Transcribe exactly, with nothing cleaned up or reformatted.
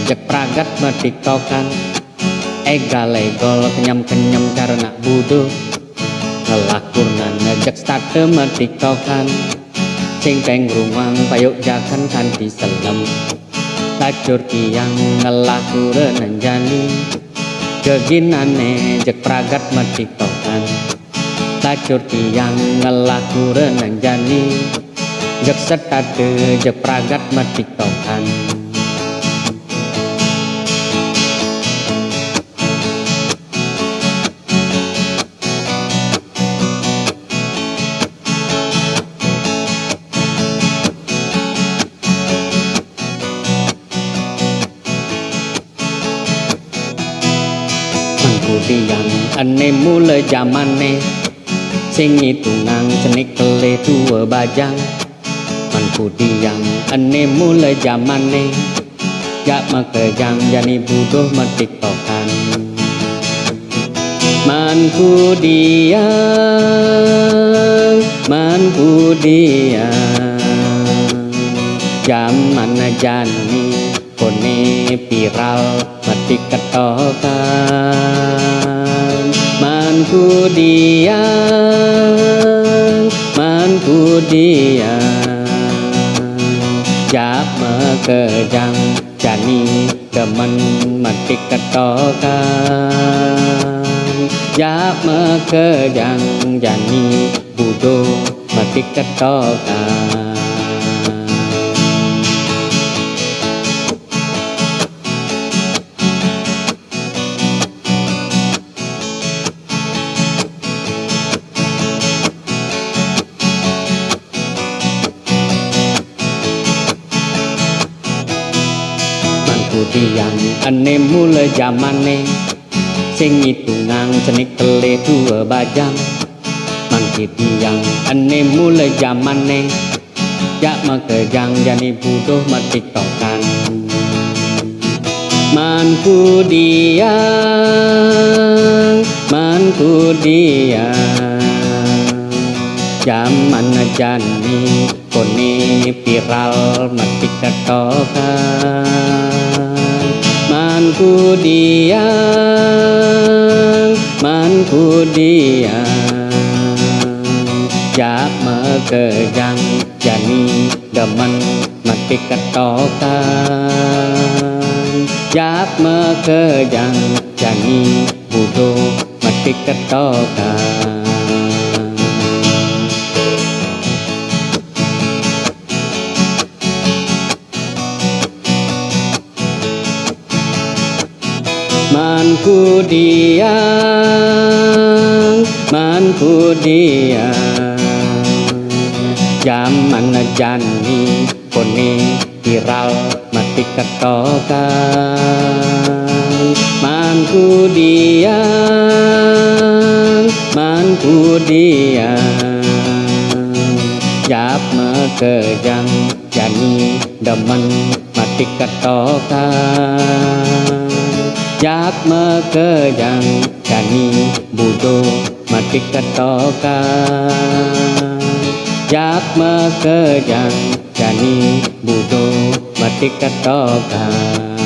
jeg pragat matiktokan. Égal-égal kenyem-kenyem cara nak budo. Ngelah kurnane jeg stade matiktokan. Sing peng rumang payuk jakan kanthi selem. Lacur tiang ngelah kurnane jani. Geginane jeg pragat matiktokan. Lacur tiang ngelah kurnane jani. Jeg stade jeg pragat matiktokan. Mangku tiang ene mula jamane, sing ngitungang cenik telih dua bajang. Mangku tiang ene mula jamane, jak makejang jani budo matiktokan. Mangku tiang, mangku tiang, jaman jani kone viral matiktokan. Mangku tiang, mangku tiang, jak makejang jani demen matiktokan. Jak makejang jani budo matiktokan. Mangku tiang ene mula jamane, sing ngitungang cenik telih dua bajang. Mangku tiang ene mula jamane, jak makejang jani budo matiktokan. Mangku tiang, mangku tiang, jaman jani kone viral matiktokan. Mangku tiang, mangku tiang, jak makejang jani demen matiktokan. Jak makejang jani budo matiktokan. Mangku tiang, mangku tiang, jaman jani kone viral matiktokan. Mangku tiang, mangku tiang, jak makejang jani demen matiktokan. Jak makejang jani budo matiktokan. Jak makejang jani budo matiktokan.